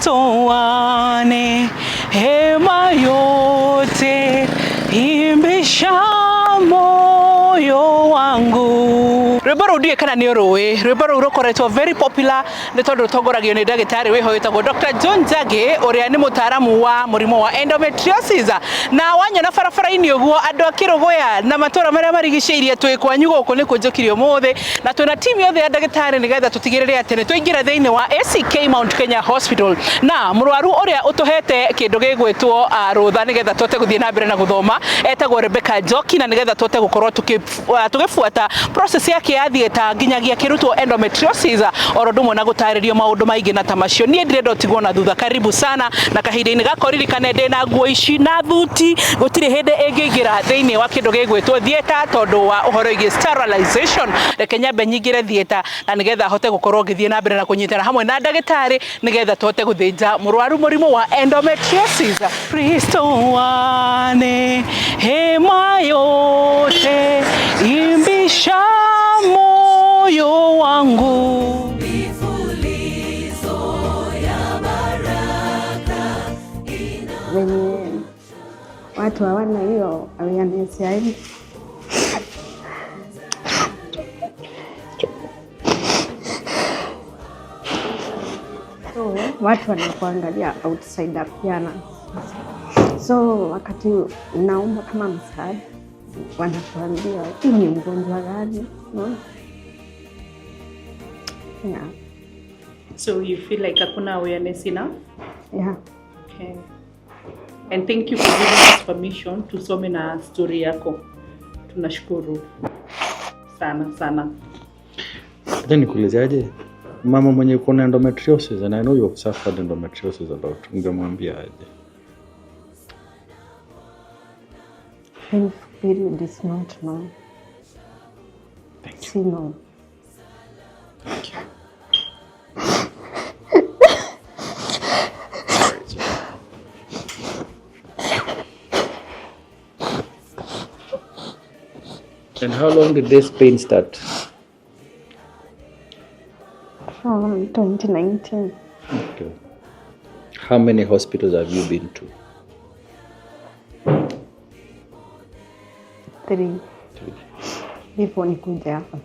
Kristo wa neema yote, imbisha moyo wangu. Rwĩmbo rũu ndiũĩ kana nĩ ũrũĩ. Rwĩmbo rũu rũkoretwo very popular nĩ tondũ rũtongoragio nĩ ndagĩtarĩ wĩho wĩtagwo Dr. John Njagi ũrĩa nĩ mũtaaramu wa mũrimũ wa endometriosis. Na wanyona barabara-inĩ ũguo andũ a Kĩrũgũya na matũra marĩa marigicĩirie twĩ kwanyu gũkũ nĩkuo njũkire ũmũthĩ na twĩna timu yothe ya ndagĩtarĩ nĩgetha tũtigĩrĩre atĩ nĩ twaingĩra thĩinĩ wa ACK Mount Kenya Hospital na mũrwaru ũrĩa ũtũhete kĩndũ gĩgwĩtwo rũtha nĩgetha tũhote gũthiĩ na mbere na gũthoma etagwo Rebecca Njoki na nĩgetha tũhote gũkorwo tũgĩbuata process yake ya theatre nginyagia akĩrutwo endometriosis oro ũndũ ũmwe na gũtarĩrio maũndũ maingĩ na ta macio. Niĩ ndirenda ũtigwo na thutha, karibu sana. Na kahinda-inĩ gaka ũririkane ndĩna nguo ici na thuti, gũtirĩ hĩndĩ ĩngĩingĩra thĩinĩ wa kĩndũ gĩgwĩtwo theatre tondũ wa ũhoro wĩgiĩ sterilization. Reke nyambe nyingĩre theatre na nĩgetha hote gũkorwo ngĩthiĩ na mbere na kũnyitana hamwe na ndagĩtarĩ nĩgetha tũhote gũthĩnja mũrwaru mũrimũ wa endometriosis. Kristo wa neema yote, imbisha moyo wangu. Venye watu hawana hiyo awareness ya hii. So watu wanakuangalia outside appearance. So wakati unaomba kama msaada, wanakuambia hii ni ugonjwa gani? Unaona? Yeah. So you feel like hakuna awareness enough? Yeah. Okay. And thank you for giving us permission tusome na story yako. Tunashukuru sana sana. Hata nikuulizeaje, mama mwenye uko na endometriosis, and I know you have suffered endometriosis a lot, ungemwambia aje? Painful period is not normal. Thank you. Si normal. Thank you. Sorry, sorry. And how long did this pain start? From 2019. Okay. How many hospitals have you been to? 3. 3. Before nikuja hapa.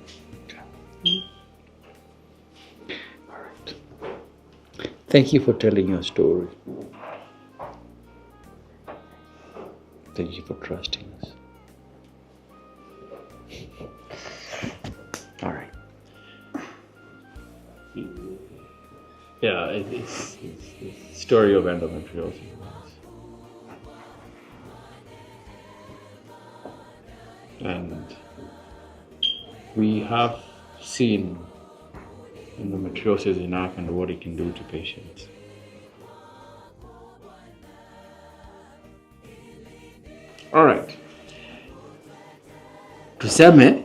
All right. Thank you for telling your story. Thank you for trusting us. All right. Yeah, it's the story of endometriosis. And we have seen endometriosis enough and what it can do to patients. All right. Tuseme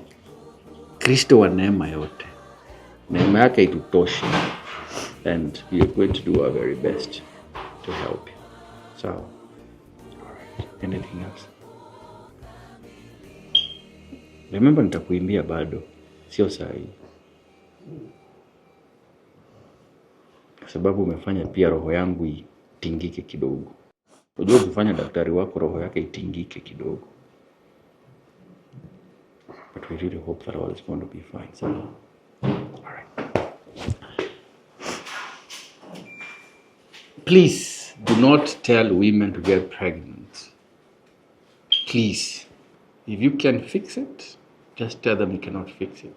Kristo wa neema yote, neema yake itutoshe, and we are going to do our very best to help you. So, all right. Anything else? Remember, nitakuimbia bado, sio sahi, kwa sababu umefanya pia roho yangu itingike kidogo. Unajua ukifanya daktari wako roho yake itingike kidogo. But we really hope that all is going to be fine. So, all right. Please do not tell women to get pregnant. Please. If you can fix it, just tell them you cannot fix it.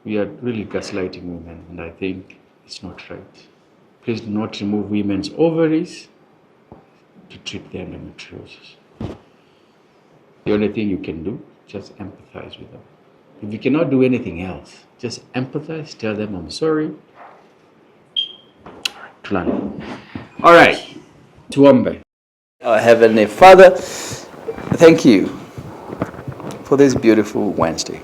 We are really gaslighting women, and I think it's not right. Please do not remove women's ovaries to treat their endometriosis. The only thing you can do, just empathize with them. If you cannot do anything else, just empathize, tell them I'm sorry. Tulale. All right, tuombe. Our Heavenly Father, thank you for this beautiful Wednesday.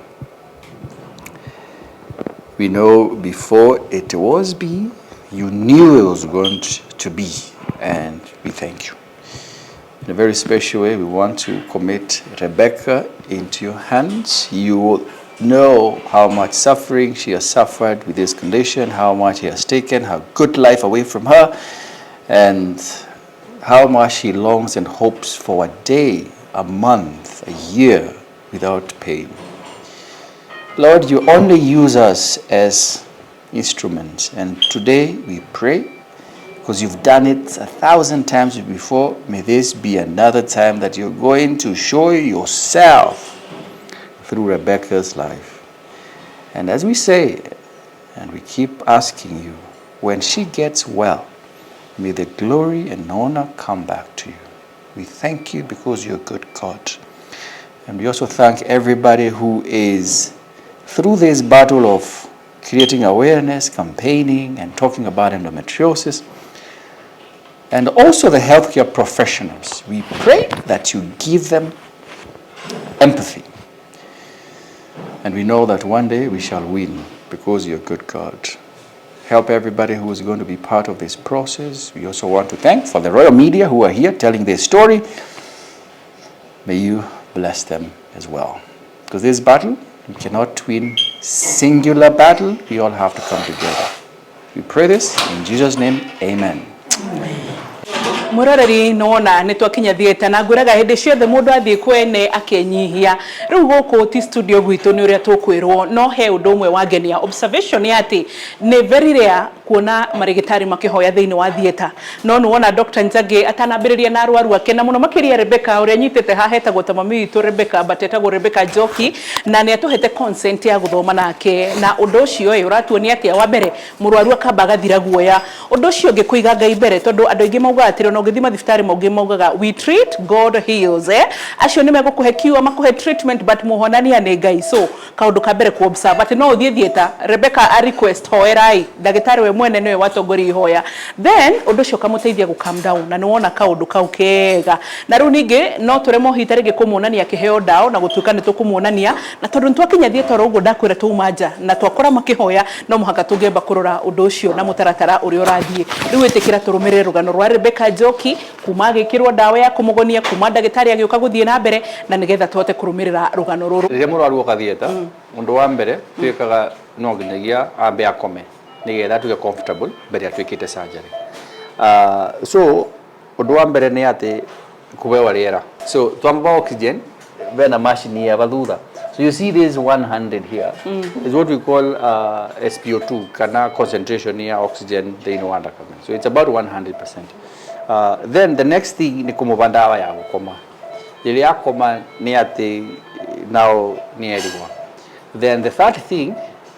We know before it was be, you knew it was going to be, and we thank you. In a very special way, we want to commit Rebecca into your hands. You know how much suffering she has suffered with this condition, how much he has taken her good life away from her, and how much she longs and hopes for a day, a month, a year without pain. Lord, you only use us as instruments, and today we pray because you've done it 1,000 times before. May this be another time that you're going to show yourself through Rebecca's life. And as we say, and we keep asking you, when she gets well, may the glory and honor come back to you. We thank you because you're a good God. And we also thank everybody who is through this battle of creating awareness, campaigning, and talking about endometriosis, and also the healthcare professionals. We pray that you give them empathy. And we know that one day we shall win because you're a good God. Help everybody who is going to be part of this process. We also want to thank for the Royal Media who are here telling their story. May you bless them as well. Because this battle, we cannot win singular battle. We all have to come together. We pray this in Jesus' name, amen. Mwiroreri nĩwona nĩ twakinya theatre na ngwĩraga hĩndĩ ciothe mũndũ athiĩ kwene akenyihia. Rĩu gũkũ ti studio gwitũ nĩ ũrĩa tũkwĩrwo, no he ũndũ ũmwe wangenia. Observation nĩ atĩ nĩ very rare kuona marĩgĩtarĩ makĩhoya thĩinĩ wa theatre, no nĩwona Dr. Njagi atanambĩrĩria na arwaru ake, na mũno makĩria Rebecca ũrĩa nyitĩte haha etagwo ta mami witũ Rebecca, but etagwo Rebecca Njoki, na nĩ atũhete consent ya gũthoma nake, na ũndũ ũcio ĩ ũratuonia atĩa? Wa mbere mũrwaru akamba agathira guoya, ũndũ ũcio ũngĩ kũiga Ngai mbere, tondũ andũ aingĩ maugaga atĩrĩ, ona ũngĩthiĩ mathibitarĩ maingĩ maugaga we treat, God heals, eh? Acio nĩ megũkũhe cure, makũhe treatment, but mũhonania nĩ Ngai. So kaũndũ ka mbere ku observe atĩ no ũthiĩ theatre, Rebecca a request hoerai, ndagĩtarĩ we mwene nĩwe watongoria ihoya, then ũndũ ũcio ũkamũteithia gũ calm down, na nĩwona kaũndũ kau kega. Na rĩu ningĩ no tũremwo hihi ta rĩngĩ kũmuonania akĩheo ndawa, na gũtuĩka nĩ tũkũmuonania, na tondũ nĩ twakinya theatre oro ũguo ndakwĩra twauma nja na twakora makĩhoya, no mũhaka tũngĩamba kũrora ũndũ ũcio na mũtaratara ũrĩa ũrathiĩ. Rĩu ĩtĩkĩra tũrũmĩrĩre rũgano rwa Rebecca Njoki kuma agĩkĩrwo ndawa ya kũmũgonia, kuma ndagĩtarĩ agĩũka gũthiĩ na mbere, na nĩgetha tũhote kũrũmĩrĩra rũgano rũrũ. Rĩrĩa mũrwaru oka theatre, ũndũ wa mbere twĩkaga no nginyagia ambe akome nĩgetha atuĩke comfortable mbere atuĩkĩte surgery. So ũndũ wa mbere nĩ atĩ kũhewa rĩera, so twamba oxygen vena machine ya thutha. So you see this 100 here is what we call SpO2 kana concentration ya oxygen thĩinĩ wa thakame, so it's about 100%. Then the next thing nĩ kũmũba ndawa ya gũkoma. Rĩrĩa akoma nĩ atĩ now nĩ erigwa. Then the third thing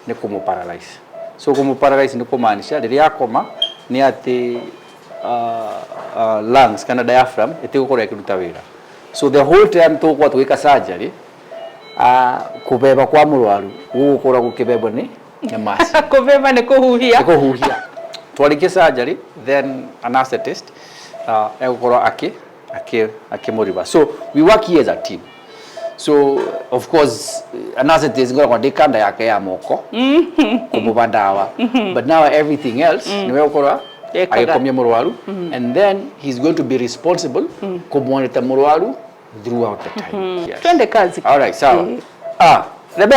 nĩ kũmũ paralyze. So kũmũ paralyze nĩ kũmaanisha rĩrĩa akoma nĩ atĩ lungs kana diaphragm ĩtigũkorwo ĩkĩruta wĩra. So the whole time tũgũkorwo tũgĩka surgery, kũbeba kwa mũrwaru gũgũkorwo gũkĩbebwo nĩ machine. Kũbeba nĩ kũhuhia. Nĩ kũhuhia. Twarĩkia surgery, then anesthetist egũkorwo akĩ akĩ akĩmũriba. So we work here as a team. So of course anesthetist ngoragwo ndĩ kanda yake ya moko kũmũba ndawa, but now everything else nĩwe ũkorwo Ekaga. Agĩkomia mũrwaru, and then he's going to be responsible kũmonitor mũrwaru throughout the time, yes. Twende kazi. All right, sawa. Eh. Ah, Rebe,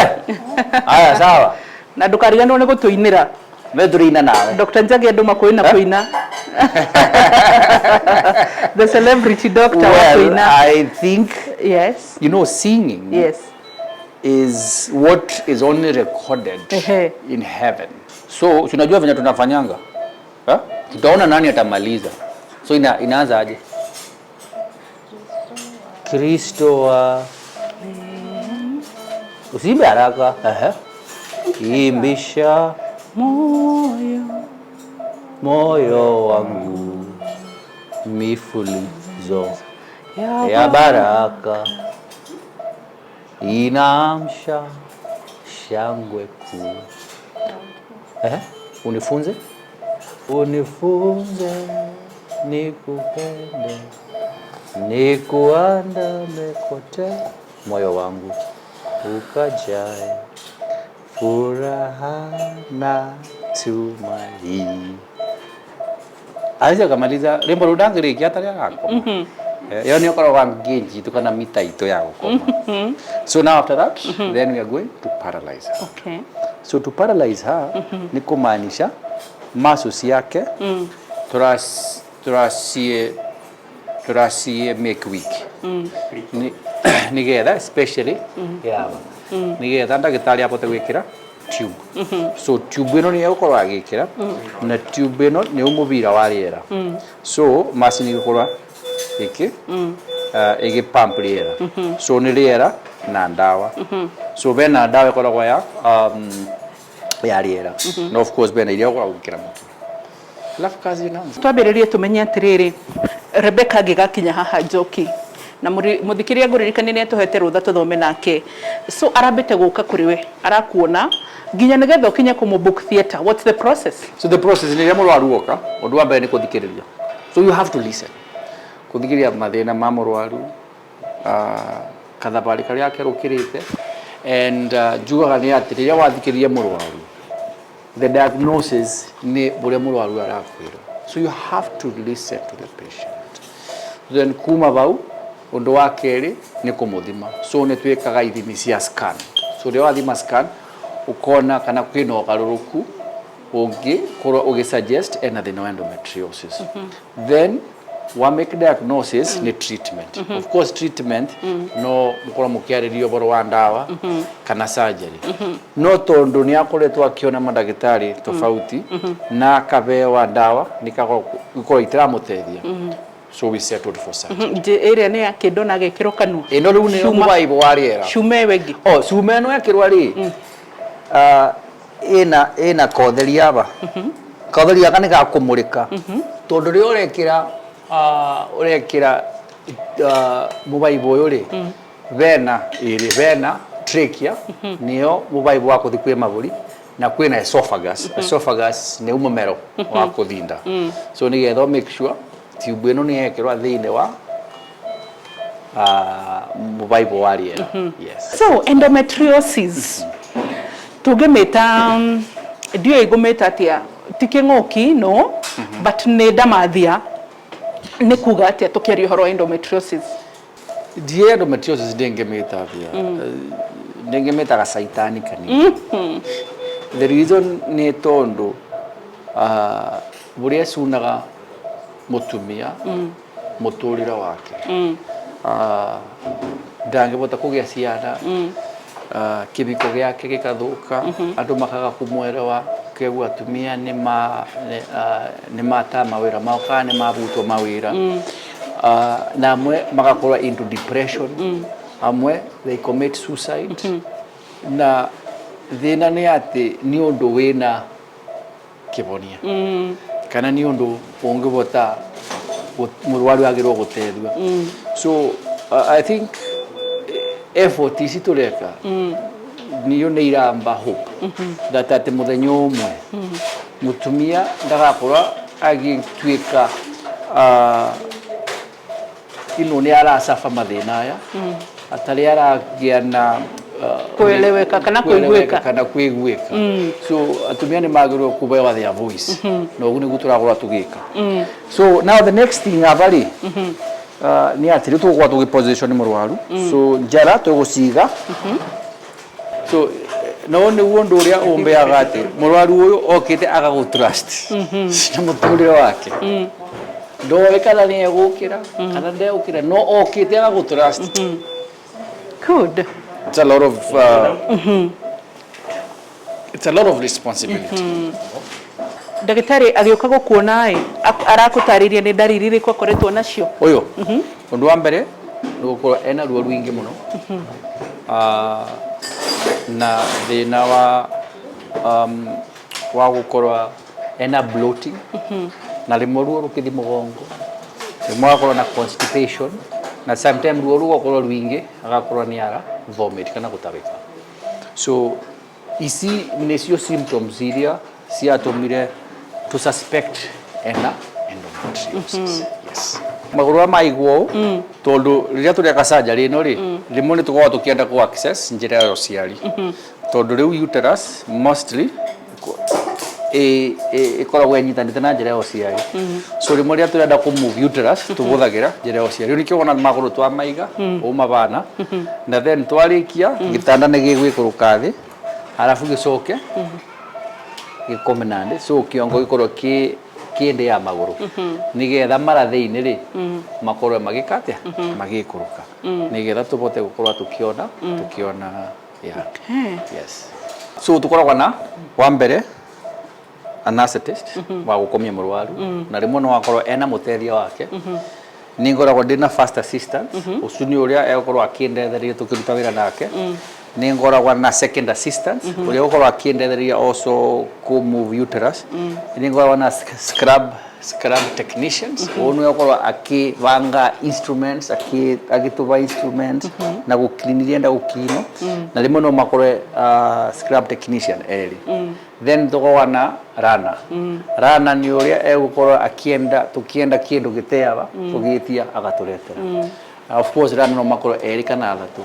aya, sawa. Na ndũkariganĩrwo nĩ gũtũinĩra. We tũrĩina nawe. Dr. Njagi andũ makũina Eh? kũina, the celebrity doctor wa Well, kũina. I think, singing is what is only recorded Ehe. in heaven. So tunajua venye tunafanyanga, ha? Tutaona nani atamaliza. So inaanza aje? Kristo wa usiimbe haraka. Ehe. Imbisha Moyo moyo wangu mifulizo ya ya baraka inaamsha shangwe kuu. Ehe, unifunze, unifunze nikupende, nikuandame kote, moyo wangu ukajae furaha na tumaini. Acha kamaliza rwimbo rũu ndangĩrĩkia atarĩ arakoma. Ĩyo nĩ ĩkoragwo gauge itũ kana mita itũ ya gũkoma. So now after that, then we are going to paralyze her. So to paralyze her nĩ kũmaanisha muscles yake tũracie make weak. Nĩgetha especially yaba nĩgetha ndagĩtarĩ abote gwĩkĩra tube. So tube ĩno nĩ egũkorwo agĩkĩra, na tube ĩno nĩ mũbira wa rĩera, so macini ĩgũkorwo ĩkĩ ĩgĩ pump rĩera. So nĩ rĩera na ndawa. So bena ndawa ĩkoragwo ya rĩera, na of course bena iria ũkoragwo ũgĩkĩra mũtwe, alafu kazi inaanza. Twambĩrĩrie tũmenye atĩrĩrĩ, Rebecca angĩgakinya haha Njoki na mũthikĩria, ngũririkanie nĩ atũhete rũtha tũthome nake. So arambĩte gũka kũrĩ we, arakuona nginya nĩgetha ũkinye kũmũ book theatre, what's the process? So the process nĩ rĩrĩa mũrwaru oka, ũndũ wa mbere nĩ kũthikĩrĩria. So you have to listen, kũthikĩrĩria mathĩna ma mũrwaru, kathabarĩ karĩa akerũkĩrĩte. And njugaga nĩ atĩ rĩrĩa wathikĩrĩria mũrwaru, the diagnosis nĩ ũrĩa mũrwaru arakwĩra. So you have to listen to the patient. Then kuma bau, ũndũ wa kerĩ nĩ kũmũthima. So nĩ twĩkaga ithimi cia scan. So rĩrĩa wathima scan, ũkona kana kwĩna ũgarũrũku ũngĩkorwo ũgĩ suggest ena thĩna wa endometriosis. Then wa make diagnosis, nĩ treatment. Of course treatment no mũkorwo mũkĩarĩria ũhoro wa ndawa kana surgery, no tondũ nĩ akoretwo akĩona mandagĩtarĩ tofauti na akabewa ndawa nĩkakorwo itiramũteithia, so we settled for surgery. Ĩrĩa nĩ ya kĩndũ na agekĩrwo kanua? Ĩno rĩu nĩ Cuma. mũbaibũ wa rĩera. Cuma ĩyo ĩngĩ? Oh, cuma ĩno ekĩrwa rĩ, ĩna kotheri aba, kotheri gaka nĩ gakũmũrĩka, tondũ rĩrĩa ũrekĩra mũbaibũ ũyũ rĩ, vena ĩrĩ, vena trachea nĩyo mũbaibũ wa kũthi kwĩ mabũri, na kwĩna esophagus. Esophagus nĩ mũmero wa kũthinda. So nĩgetha make sure tube ĩno nĩ yekĩrwa thĩinĩ wa mũbaibũ wa rĩera, yes. So endometriosis tũngĩmĩta, ndiũĩ ngũmĩta atĩa, ti kĩng'ũki, no but nĩ ndamathia, nĩ kuga atĩa tũkĩaria ũhoro wa endometriosis? Ndiĩ endometriosis ndĩngĩmĩta atĩa, ndĩngĩmĩta gacaitani kanini. The reason nĩ tondũ bũrĩa ĩcunaga mũtumia mũtũrĩre wake, ndangĩbota kũgĩa ciana, kĩbiko gĩake gĩkathũka, andũ makaga kũmwerewa, kegua atumia nĩ mata mawĩra mao kana nĩ mabutwo mawĩra, na amwe magakorwo into depression, amwe they commit suicide. Na thĩna nĩ atĩ nĩ ũndũ wĩna kĩhonia kana nĩ ũndũ ũngĩbota mũrwaru agĩrwo gũteithio. So I think effort ici tũreka niyo nĩ iramba hope that atĩ mũthenya ũmwe mũtumia ndagakorwo agĩtuĩka ino nĩ aracaba mathĩna aya atarĩ aragĩa na Kueleweka kana kueleweka kuiguĩka. Kana kuiguĩka. So atumia nĩ magĩrĩirwo kũbewa their voice, na ũguo nĩguo tũragũra tũgĩka. So now the next thing aba rĩ, nĩ atĩ rĩu tũgũkorwo tũgĩ position mũrwaru. So njara tũgũciga. So no nĩguo ũndũ ũrĩa ũmbeaga atĩ mũrwaru ũyũ okĩte agagũ trust na mũtũrĩre wake, ndoĩ kana nĩ egũkĩra kana ndegũkĩra, no okĩte agagũ trust. Good. It's a lot of responsibility. Ndagĩtarĩ agĩũka gũkuona ĩ, arakũtarĩria nĩ ndariri irĩkũ akoretwo nacio? Ũyũ ũndũ wa mbere nĩ gũkorwo ena ruo rũingĩ mũno, na thĩna wa gũkorwo ena bloating, na rĩmwe ruo rũkĩthi mũgongo, rĩmwe agakorwo na constipation, na sometime ruo rũgakorwo rũingĩ agakorwo nĩ ara vomit kana gũtabĩka. So ici nĩcio symptoms iria ciatũmire to suspect ena endometriosis, yes. Magũrũ aya maigwo ũũ tondũ rĩrĩa tũreka surgery ĩno rĩ, rĩmwe nĩ tũkoragwo tũkĩenda kũ access njĩra ya ũciari, tondũ rĩu uterus mostly Ĩkoragwo ĩnyitanĩte na njĩra ya ũciari. So rĩmwe rĩrĩa tũrenda kũ move uterus, tũhũthagĩra njĩra ya ũciari. Rĩu nĩkĩo wona magũrũ twamaiga ũma bana, na then twarĩkia gĩtanda nĩ gĩgwĩkũrũka thĩ, arabu gĩcoke gĩkome na thĩ, so kĩongo gĩkorwo kĩ kĩ thĩ ya magũrũ, nĩgetha mara thĩinĩ rĩ makorwo magĩka atĩa, magĩikũrũka, nĩgetha tũbote gũkorwo tũkĩona, yeah. Yes, so tũkoragwo na wa mbere anesthetist wa gũkomia mũrwaru, na rĩmwe no akorwo ena mũteithia wake. Nĩ ngoragwo ndĩna first assistant, ũcio nĩ ũrĩa egũkorwo akĩndethereria tũkĩruta wĩra nake. Nĩ ngoragwo na second assistant, ũrĩa ũgũkorwo akĩndethereria also kũ move uterus. Nĩ ngoragwo na scrub technicians, ũyũ nĩwe ũkorwo akĩbanga instruments, agĩtũba instruments na gũclean iria enda gũcleanwo, na rĩmwe no makorwe scrub technician erĩ. Then tũkoragwo na runner. Runner nĩ ũrĩa egũkorwo akĩenda, tũkĩenda kĩndũ gĩteaba, tũgĩtia agatũretera. Of course runner no makorwo erĩ kana athatũ.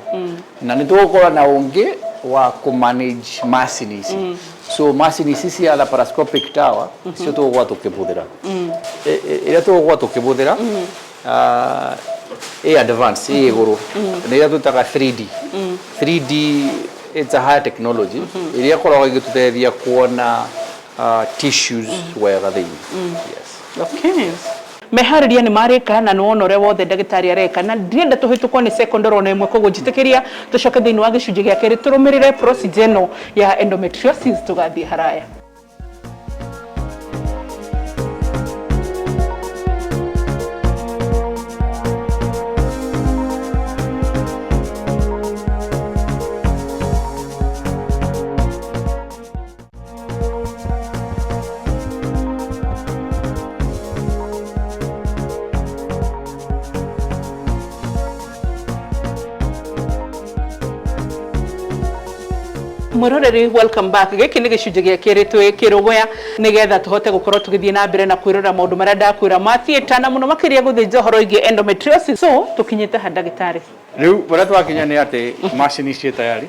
Na nĩ tũgũkorwo na ũngĩ wa kũ manage macini ici. So macini ici cia laparoscopic tower cio tũgũkorwo tũkĩbũthĩra, ĩrĩa tũgũkorwo tũkĩbũthĩra ĩ advance, ĩ igũrũ, nĩ ĩrĩa twĩtaga 3D. 3D, it's a higher technology ĩrĩa ĩkoragwo ĩgĩtũteithia kuona tissues wega thĩinĩ, yes. Okay. Meharĩria nĩ marĩka, na nĩ wona ũrĩa wothe ndagĩtarĩ areka, na ndirenda tũhĩtũkwo nĩ second orona ĩmwe. Koguo njĩtĩkĩria tũcoke thĩinĩ wa gĩcunjĩ gĩa kerĩ, tũrũmĩrĩre procedure ĩno ya endometriosis. Tũgathiĩ haraya. Mwiroreri, welcome back. Gĩkĩ nĩ gĩcunjĩ gĩa kerĩ twĩ kĩrũgũya, nĩgetha tũhote gũkorwo tũgĩthiĩ na mbere na kwĩrora maũndũ marĩa ndakwĩra ma theatre, na mũno makĩria gũthĩnja ũhoro wĩgiĩ endometriosis. So tũkinyĩte ha, ndagĩtarĩ? Rĩu barĩa twakinya nĩ atĩ macini ciĩ tayari.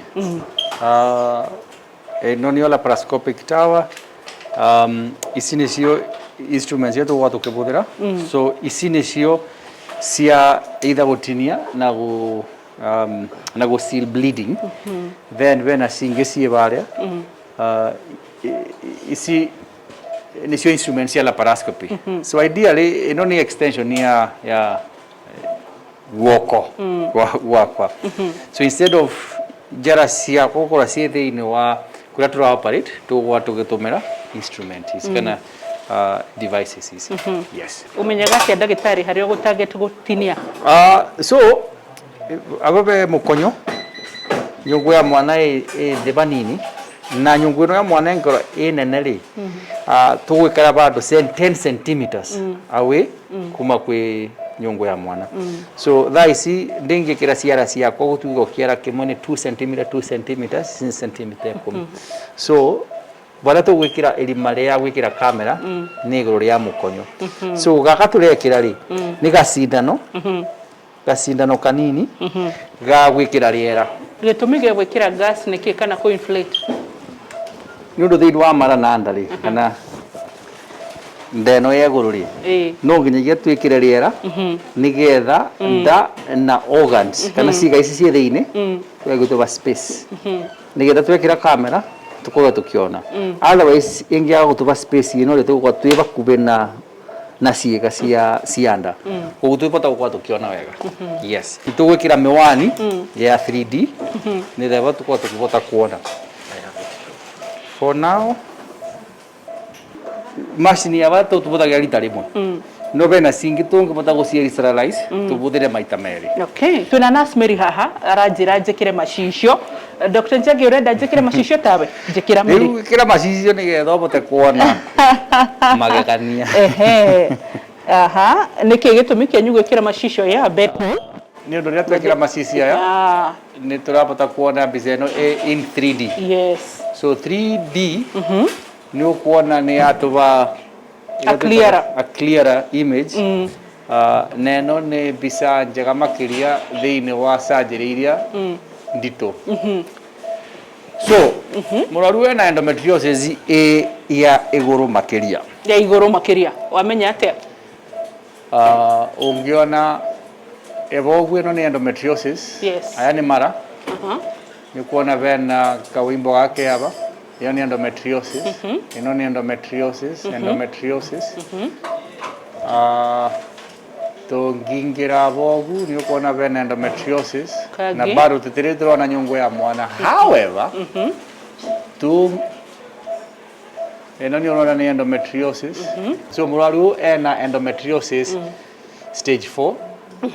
Ĩno nĩyo laparoscopic tower. Ici nĩcio instruments iria tũgũkorwo tũkĩbũthĩra. So ici nĩcio cia either gũtinia na gũ seal bleeding. Then bena cingĩ ciĩ barĩa. Ici nĩcio instruments cia laparoscopy. So ideally ĩno nĩ extension ya guoko gwakwa. So instead of njara ciakwa gũkorwo ciĩ thĩinĩ wa kũrĩa tũra operate, tũgũkorwo tũgĩtũmĩra instrument ici kana devices ici, yes. Ũmenyaga atĩa, ndagĩtarĩ, harĩa ũgũtarget gũtinia? So abo be mũkonyo, nyũngũ ya mwana ĩ thĩ vanini, na nyũngũ ĩno ya mwana ĩngĩkorwo ĩ nene rĩ, tũgwĩkĩra vandũ 10 centimeters away kuma kwĩ nyũngũ ya mwana. So thaa ici ndĩngĩkĩra ciara ciakwa, gũtuĩka kĩara kĩmwe nĩ 2 centimeter, 2 centimeters, 6 centimeter 10. So barĩa tũgwĩkĩra ĩrima rĩa gwĩkĩra kamera nĩ igũrũ rĩa mũkonyo. So gaka tũrekĩra rĩ nĩ gacindano kanini ga gwĩkĩra rĩera. Gĩtũmi gĩa gwĩkĩra gas nĩ kĩ, kana kũ inflate? Nĩ ũndũ thĩinĩ wa mara na nda rĩ, kana nda ĩno ya igũrũ rĩ, no nginyagia twĩkĩre rĩera, nĩgetha nda na organs kana ciĩga ici ciĩ thĩinĩ tũgagĩtũba space, nĩgetha twekĩra kamera tũkorwo tũkĩona. Otherwise ĩngĩaga gũtũba space ĩno rĩ, tũgũkorwo twĩ bakuhĩ na ciĩga cia nda, koguo tũbota gũkorwo tũkĩona wega. Yes, tũgwĩkĩra mĩwani ya 3D nĩgetha tũkorwo tũkĩhota kuona. For now macini ya tũbũthagĩra rita rĩmwe, no bena cingĩ tũngĩbota gũciĩ sterilize, tũbũthĩre maita merĩ. Okay. Twĩna nurse Mary haha, aranjĩra njĩkĩre macicio. Dr. Njagi, ũrenda njĩkĩre macicio tawe? Njĩkĩra, Mary. Rĩu ĩkĩra macicio nĩgetha ũbote kuona magegania. Ehe. Aha, nĩkĩ gĩtũmi kĩanyu gwĩkĩra macicio ya better? Nĩ ũndũ rĩrĩa twekĩra macicio aya nĩ tũrabota kuona mbica ĩno in 3D. So 3D nĩ ũkuona nĩ yatũba A clearer. A clearer image. Na ĩno nĩ mbica njega makĩria thĩinĩ wa surgery iria nditũ. So mũrwaru wena endometriosis ĩ Ya iguru makiria. Ya iguru makiria wamenya atia? Ungiona ebogu ino ni endometriosis. Yes. Aya ni mara. Ni kuona vena kawimbo gake aba. Iyo ni endometriosis. Ino ni endometriosis, endometriosis. Tungingira bogu ni ukuona vena endometriosis. Kage. Na bado tutiri turona nyungu ya mwana. However, tu ino ni urona ni endometriosis. So murwaru ena endometriosis stage 4.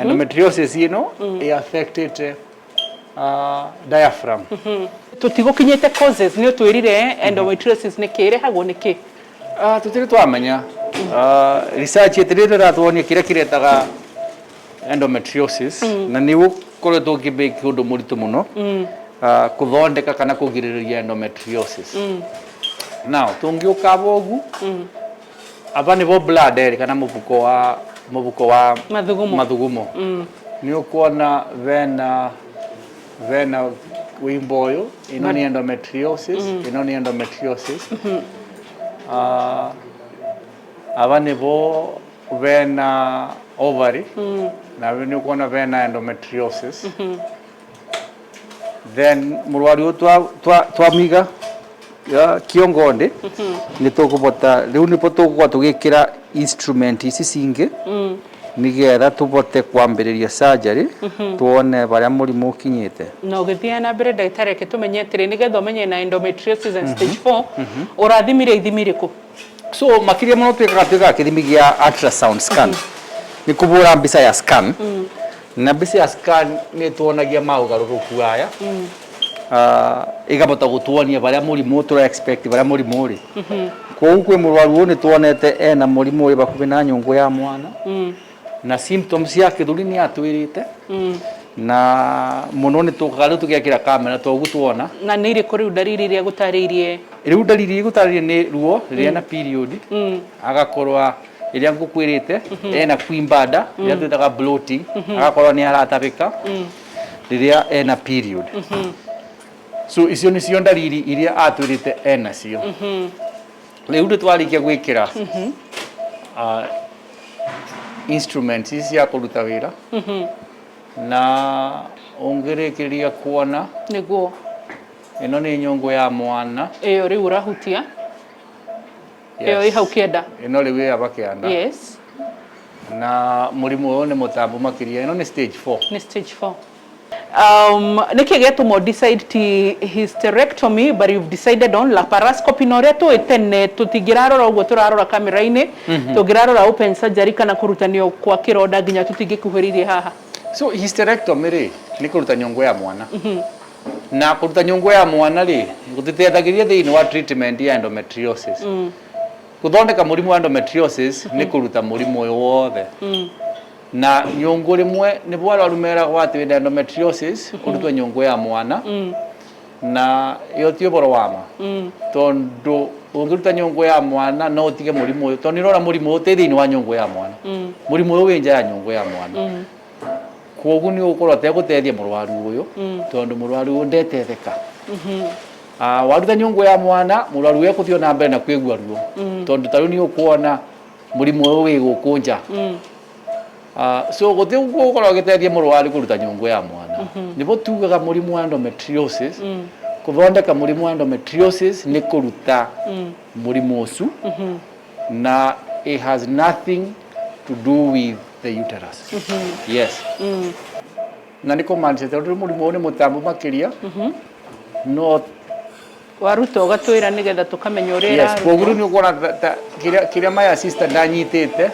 Endometriosis ino mm affected diaphragm. Tutigokinyite causes ni utwirire endometriosis ni ki irehagwo ni ki? Tutiri twamenya. Research itirire ratwonia kiria kiretaga endometriosis na ni ukoretwo ukibiki undu muritu muno kuthondeka kana kugiririria endometriosis. Now tungiuka bogu aba nibo bladder kana mubuko wa mathugumo, mathugumo. Ni ukuona vena wimbo uyu ino ni endometriosis, ino ni endometriosis. Aba nibo vena ovary na ni ukuona vena endometriosis. Then murwaru twamiga kiongo ndi ni tukubota riu nipo tugũkorwo tugikira instrument ici cingi nigetha tubote kwambiriria surgery tuone baria murimu ukinyite. Na ũgĩthiĩ na mbere ndagĩtarĩ reke tũmenye atĩrĩ nĩgetha ũmenye na endometriosis and stage 4 ũrathimire ithimi irĩkũ? So makiria mũno twĩkaga kĩthimi gĩa ultrasound scan. Nĩ kũbũra mbica ya scan. Na mbica ya scan nĩ tuonagia maũgarũrũku aya. Igabota gutuonia baria murimu tura expect baria murimu uri. Kwoguo kwi murwaru uyu ni tuonete ena murimu uri bakubi na nyungu ya mwana. Na symptoms cia kithuri ni atwirite. Na muno ni tukaga riu tugiakira kamera toguo tuona. Na ni iriku riu ndariri iria gutariirie? Riu ndariri gutariirie ni ruo riria na period. Agakorwa iria ngukwirite ena kwimba nda iria twitaga bloating, agakorwa ni aratabika riria ena period. So icio nicio ndariri iria atwirite ena cio. Riu ndi twarikia gwikira instruments ici cia kuruta wira. Na ungirikiria kuona niguo ino ni nyungu ya mwana iyo riu urahutia iyo i hau kienda ino riu i aba kianda. Yes. Na murimu uyu ni mutambu makiria ino ni stage 4. Ni stage 4. Niki gĩatũma decide ti hysterectomy but you've decided on laparoscopy na ũrĩa tũĩ tene tũtingĩrarora ũguo tũrarora kamera-inĩ, tũngĩrarora open surgery kana kũrutanio kwa kĩronda nginya tũtingĩkuhĩrĩirie haha. So hysterectomy rĩ nĩ kũruta nyũngũ ya mwana. Na kũruta nyũngũ ya mwana rĩ gũtiteithagĩrĩria thĩinĩ wa treatment ya endometriosis. Gũthondeka mũrimũ wa endometriosis nĩ kũruta mũrimũ ũyũ wothe. Na nyũngũ rĩmwe nĩguo arwaru meragwo atĩ wĩna endometriosis ũrutwo nyũngũ ya mwana. Na ĩyo ti ũhoro wa ma. Tondũ ũngĩruta nyũngũ ya mwana no ũtige mũrimũ ũyũ, tondũ nĩũrona mũrimũ ũyũ ti thĩinĩ wa nyũngũ ya mwana. Mũrimũ ũyũ wĩ nja ya nyũngũ ya mwana. Kwoguo nĩ ũgũkorwo ũtegũteithia mũrwaru ũyũ, tondũ mũrwaru ũyũ ndetetheka. Waruta nyũngũ ya mwana mũrwaru ũyũ ekũthiĩ na mbere na kwĩgua ruo, tondũ ta rĩu nĩ ũkuona mũrimũ ũyũ wĩ gũkũ nja. So gũtirĩ gũkorwo ũgĩteithia mũrwaru kũruta nyũngũ ya mwana. Nĩguo tugaga mũrimũ wa endometriosis, kũthondeka mũrimũ wa endometriosis nĩ kũruta mũrimũ ũcio, na it has nothing to do with the uterus. Yes. Na nĩ kũmaanisha tondũ mũrimũ ũyũ nĩ mũtambu makĩria, no waruta ũgatwĩra nĩgetha tũkamenya ũrĩa Yes, kwoguo rĩu nĩ ũkuona kĩrĩa my sister ndanyitĩte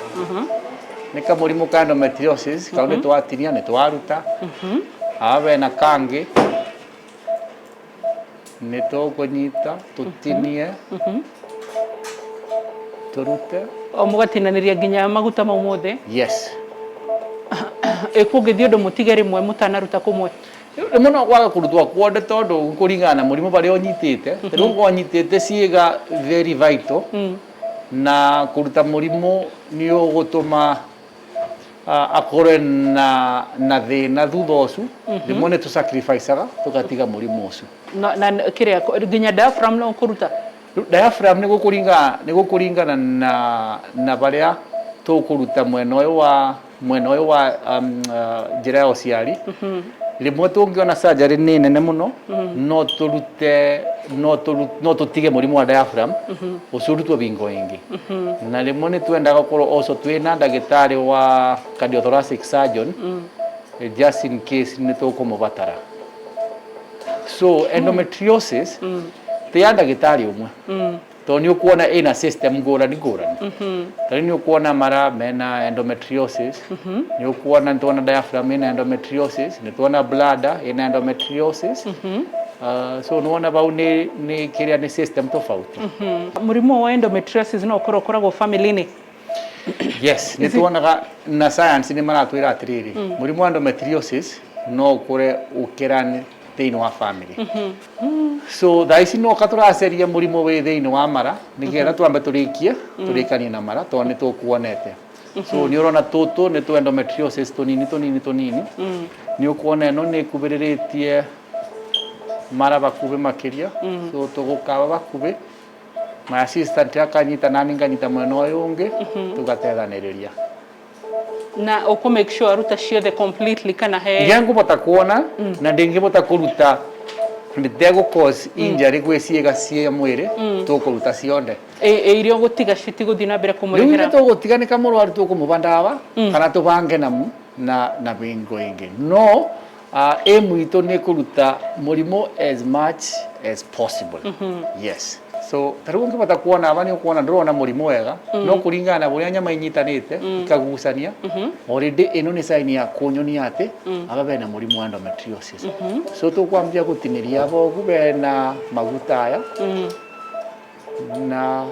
nĩ kamũrimũ ka endometriosis, kau nĩ twatinia nĩ twaruta. Haha bena kangĩ nĩ tũkũnyita tũtinie tũrute. O mũgatinanĩria nginya maguta mau mothe? Yes. Ĩkũngĩthiĩ ũndũ mũtige rĩmwe mũtanaruta kũmwe? Rĩmwe no kwaga kũrutwo kuothe tondũ kũringana na mũrimũ barĩa ũnyitĩte. Rĩu ũkorwo ũnyitĩte ciĩga very vital, na kũruta mũrimũ nĩ ũgũtũma akorwe na thĩna thutha ũcio. Rĩmwe nĩ tũ sacrifice-aga tũgatiga mũrimũ ũcio. Na kĩrĩa nginya diaphragm no kũruta? Rĩu diaphragm nĩ gũkũringana na barĩa tũkũruta mwena ũyũ wa njĩra ya ũciari. Rĩmwe tũngĩona surgery nĩ nene mũno, no tũrute no tũtige mũrimũ wa diaphragm ũcio ũrutwo bingo ĩngĩ. Na rĩmwe nĩ twendaga gũkorwo also twĩna ndagĩtarĩ wa cardiothoracic surgeon, just in case nĩ tũkũmũbatara. So endometriosis ti ya ndagĩtarĩ ũmwe, tondũ nĩ ũkuona ĩna system ngũrani ngũrani. Tarĩu nĩ ũkuona mara mena endometriosis, nĩ ũkuona nĩ tuona diaphragm ĩna endometriosis, nĩ tuona bladder ĩna endometriosis. So nĩ wona bau nĩ kĩrĩa nĩ system tofauti. Mũrimũ wa endometriosis no ũkorwo ũkoragwo family-inĩ? Yes, nĩ tuonaga na science nĩ maratwĩra atĩrĩrĩ, mũrimũ wa endometriosis no ũkũre ũkĩrane thĩinĩ wa family. So thaa ici no ka tũraceria mũrimũ wĩ thĩinĩ wa mara nĩgetha twambe tũrĩkie tũrĩkanie na mara, tondũ nĩ tũkuonete. So nĩ ũrona tũtũ nĩ tũ endometriosis tũnini tũnini tũnini. Nĩ ũkuona ĩno nĩ ĩkuhĩrĩrĩtie mara bakubĩ makĩria, so tũgũkaba bakubĩ, my assistant akanyita nani nganyita mwena ũyũ ũngĩ, tũgatethanĩrĩria. Na ũkũ make sure aruta ciothe completely kana he? Iria ngũbota kuona na ndingĩbota kũruta ndĩtegũ cause injury gwĩ ciĩga cia mwĩrĩ, tũkũruta cionde. Ĩ iria ũgũtiga citigũthiĩ na mbere Rĩu kũmũrehera? iria tũgũtiga nĩ kamũrwaru tũkũmũba ndawa kana tũbange na bingo ĩngĩ. No aim itũ nĩ kũruta mũrimũ as much as possible. Yes, so ta rĩu ũngĩbota kuona aba, nĩ ũkuona ndũrona mũrimũ wega, no kũringana na ũrĩa nyama inyitanĩte ikagucania, already ĩno nĩ sign ya kũnyonia atĩ aba bena mũrimũ wa endometriosis. So tũkwambia gũtinĩria aba ũguo bena maguta aya, na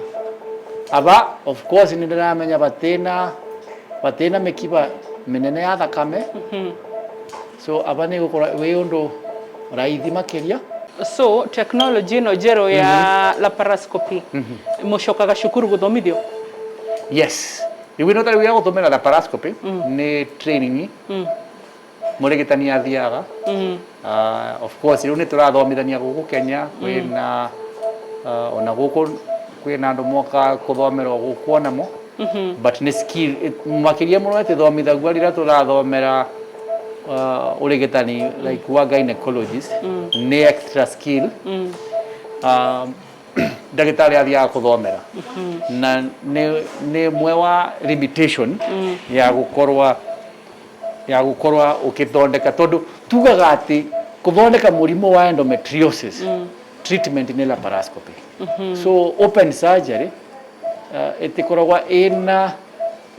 aba of course nĩ ndĩramenya batina mĩkiba mĩnene ya thakame, so aba nĩ gũkorwo wĩ ũndũ raithi makĩria. So technology ĩno njerũ ya laparoscopy, mũcokaga cukuru gũthomithio? Yes, rĩu ĩno tarĩu ya gũtũmĩra laparoscopy nĩ training mũrigitani athiaga. Of course rĩu nĩ tũrathomithania gũkũ Kenya, kwĩna ona gũkũ kwĩna andũ moka kũthomera o gũkũ onamo, but nĩ skill makĩria mũno ĩtĩthomithagua rĩrĩa tũrathomera ũrigitani like wa gynecologist. Nĩ extra skill ndagĩtarĩ athiaga kũthomera, na nĩ mwe wa limitation ya gũkorwa ũkĩthondeka, tondũ tugaga atĩ kũthondeka mũrimũ wa endometriosis, treatment nĩ laparoscopy. So open surgery ĩtĩkoragwa ĩna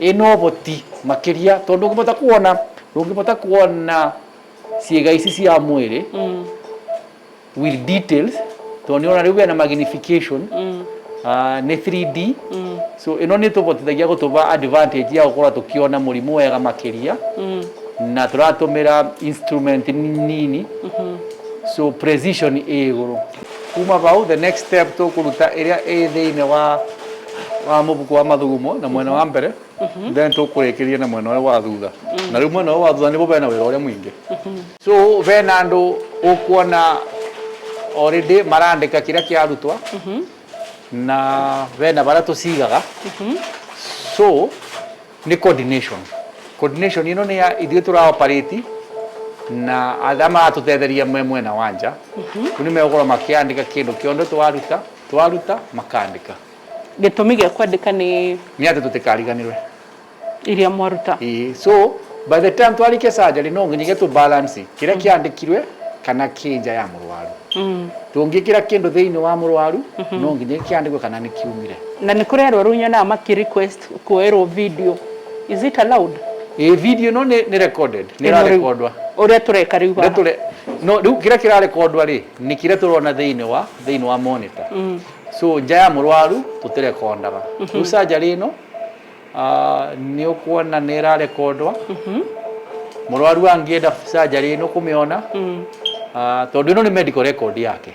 ũhoti makĩria, tondũ ndũngĩbota kuona ciĩga ici cia mwĩrĩ with details, tondũ nĩ ũrona rĩu bena magnification, nĩ 3D. So ĩno nĩ tũbotithagia gũtũba advantage ya gũkorwo tũkĩona mũrimũ wega makĩria, na tũratũmĩra instrument nini, so precision ĩ igũrũ. Kuma bau, the next step tũkũruta ĩrĩa ĩ thĩinĩ wa mũbuko wa mathugumo na mwena wa mbere, then tũkũrĩkĩria na mwena ũyũ wa thutha. Na rĩu mwena ũyũ wa thutha nĩguo bena wĩra ũrĩa mũingĩ. So bena andũ ũkuona already marandĩka kĩrĩa kĩarutwa, na bena barĩa tũcigaga. So nĩ coordination ĩno nĩ ya ithuĩ tũra operate na arĩa maratũtetheria me mwena wa nja. Rĩu nĩ megũkorwo makĩandĩka kĩndũ kĩothe twaruta makandĩka. Gĩtũmi gĩa kwandĩka nĩ? Nĩ atĩ tũtikariganĩrwe iria mwaruta. Ĩĩ, so by the time twarĩkia surgery, no nginya tũ balance kĩrĩa kĩandĩkirwe kana kĩ nja ya mũrwaru. Tũngĩkĩra kĩndũ thĩinĩ wa mũrwaru, no nginya kĩandĩkwe kana nĩ kiumire. Na nĩ kũrĩ arwaru nyonaga makĩ request kuoerwo video. Is it allowed? Ĩ, video ĩno nĩ recorded, nĩ Ĩno rĩu, ĩrarekondwa. Ũrĩa tũreka rĩu haha. No rĩu kĩrĩa kĩrarekondwa rĩ, nĩ kĩrĩa tũrona thĩinĩ wa monitor. So nja ya mũrwaru tũtirekondaga. Rĩu surgery ĩno nĩ ũkuona nĩ ĩrarekondwa. Mũrwaru angĩenda surgery ĩno kũmĩona, tondũ ĩno nĩ medical record yake,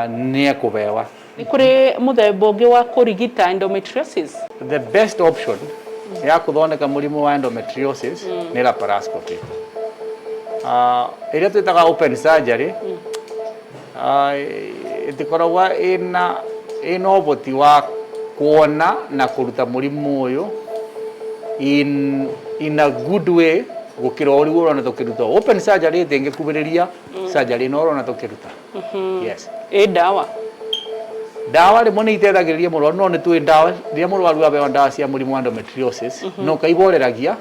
nĩ ekũbewa. Nĩ kũrĩ mũthemba ũngĩ wa kũrigita endometriosis? The best option ya kũthondeka mũrimũ wa endometriosis nĩ laparoscopy. Ĩrĩa twĩtaga open surgery, ĩtĩkoragwa ĩna ũhoti wa kuona na kũruta mũrimũ ũyũ in a good way gũkĩra ũrĩa ũrona tũkĩruta. Open surgery ĩtĩngĩkuhĩrĩria surgery ĩno ũrona tũkĩruta. Yes. Ĩ ndawa? Ndawa rĩmwe nĩ iteithagĩrĩria mũrwaru, no nĩ tũĩ ndawa rĩrĩa mũrwaru aheo ndawa cia mũrimũ wa endometriosis no kaiboreragia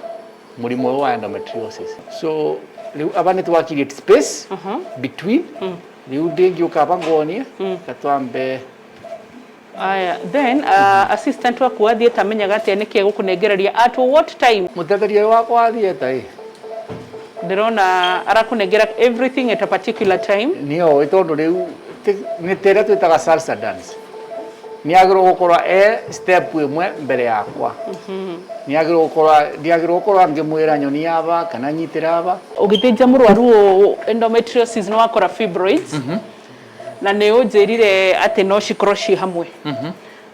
mũrimũ ũyũ wa endometriosis. So rĩu aba nĩ twa create space between rĩu ndĩngĩũka aba nguonie gatwambe. Aya, then assistant waku wa theatre amenyaga atĩa nĩkĩ egũkũnengereria at what time? Mũtetheria ũyũ wakwa wa theatre ĩ ndĩrona arakũnengera everything at a particular time. Nĩoĩ tondũ rĩu nĩ ta ĩrĩa twĩtaga salsa dance, nĩ agĩrĩirwo gũkorwo e step ĩmwe mbere yakwa. Nĩ agĩrĩirwo gũkorwo, ndiagĩrĩirwo gũkorwo ngĩmwĩra nyonia aba kana nyitĩra aba. Ũgĩthĩnja mũrwaru ũyũ endometriosis nĩ wakora fibroids, na nĩ ũnjĩrire atĩ no cikorwo ciĩ hamwe.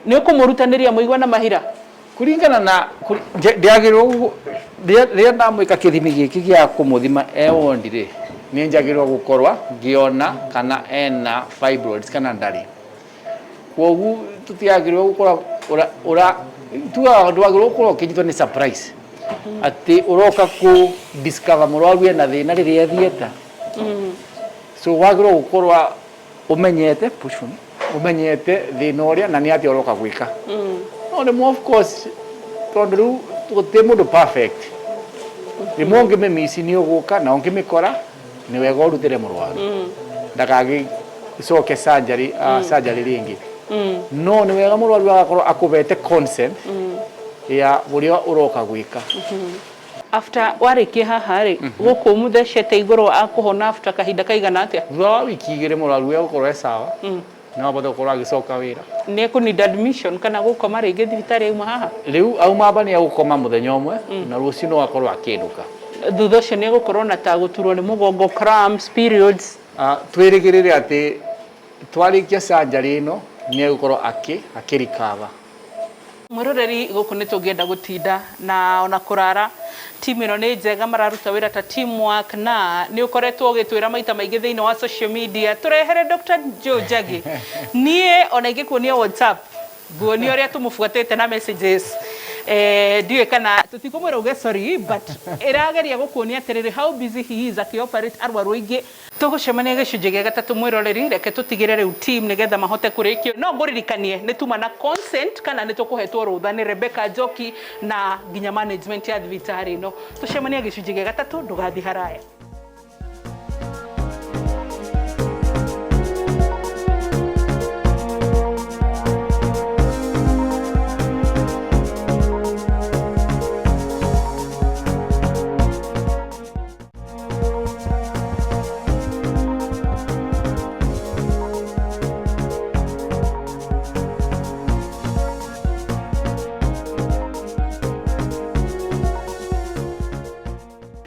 Nĩ ũkũmũrutanĩria mũigua na mahira? Kũringana na ndiagĩrĩirwo rĩrĩa ndamwĩka kĩthimi gĩkĩ gĩa kũmũthima e wondi rĩ, nĩ njagĩrĩirwo gũkorwo ngĩona kana ena fibroids kana ndarĩ. Kwoguo tũtiagĩrĩirwo gũkorwo ũra tugaga ndwagĩrĩirwo gũkorwo ũkĩnyitwo nĩ surprise atĩ ũroka kũ discover mũrwaru ena thĩna rĩrĩa e theatre. So wagĩrĩirwo gũkorwo ũmenyete, push for me, ũmenyete thĩna ũrĩa na nĩ atĩa ũroka gwĩka. No rĩmwe of course tondũ rĩu gũtirĩ mũndũ perfect, rĩmwe ũngĩmĩmici nĩ ũgũka na ũngĩmĩkora nĩ wega ũrutĩre mũrwaru ndakagĩcoke surgery, surgery rĩngĩ. No nĩ wega mũrwaru agakorwo akũbete consent ya ũrĩa ũroka gwĩka. After warĩkia haha rĩ, gũkũ mũthecete igũrũ akũhona after kahinda kaigana atĩa? Thutha wa wiki 2 mũrwaru egũkorwo e sawa, no abote gũkorwo agĩcoka wĩra. Nĩ ekũ-need admission kana gũkoma rĩngĩ thibitarĩ auma haha? Rĩu auma aba nĩ egũkoma mũthenya ũmwe na rũciũ no akorwo akĩinũka. Thutha ũcio nĩ egũkorwo na ta gũturwo nĩ mũgongo, cramps, periods? Twĩrĩgĩrĩre atĩ twarĩkia surgery ĩno nĩ egũkorwo akĩrikaba. Mwĩroreri, gũkũ nĩ tũngĩenda gũtinda na ona kũrara. Timu ĩno nĩ njega, mararuta wĩra ta teamwork, na nĩ ũkoretwo ũgĩtwĩra maita maingĩ thĩinĩ wa social media tũrehere Dr. Joe Njagi. Niĩ ona ingĩkuonia WhatsApp nguonia ũrĩa tũmũbuatĩte na messages, ndiũĩ kana tũtikũmwĩra uge sorry, but ĩrageria gũkuonia atĩrĩrĩ how busy he is akĩoperate arwaru aingĩ. Tũgũcemania gĩcunjĩ gĩa gatatũ mwĩroreri, reke tũtigĩre rĩu team nĩgetha mahote kũrĩkio. No ngũririkanie nĩ tuma na consent kana nĩ tũkũhetwo rũtha nĩ Rebecca Njoki na nginya management ya thibitarĩ ĩno. Tũcemanie gĩcunjĩ gĩa gatatũ, ndũgathiĩ haraya.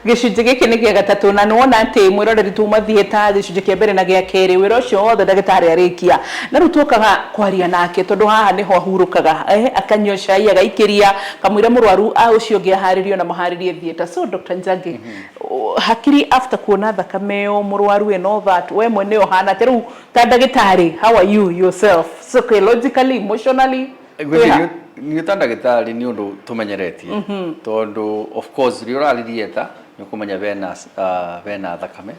Gĩcunjĩ gĩkĩ nĩ gĩa gatatũ na nĩwona atĩ mwĩroreri tuma theatre gĩcunjĩ kĩa mbere na gĩa kerĩ, wĩra ũcio wothe ndagĩtarĩ arĩkia na rĩu tũkaga kwaria nake tondũ haha nĩho ahurũkaga, akanyua cai agaikĩria kamũira mũrwaru ũcio ũngĩ aharĩrio na maharĩrie theatre. So Dr. Njagi, hakiri after kuona thakame ĩyo mũrwaru and all that, we mwene ũhana atĩa rĩu ta ndagĩtarĩ, how are you yourself psychologically, emotionally? Niĩ ta ndagĩtarĩ nĩ ũndũ tũmenyeretie tondũ of course rĩrĩa ũrathiĩ theatre nĩ ũkũmenya bena thakame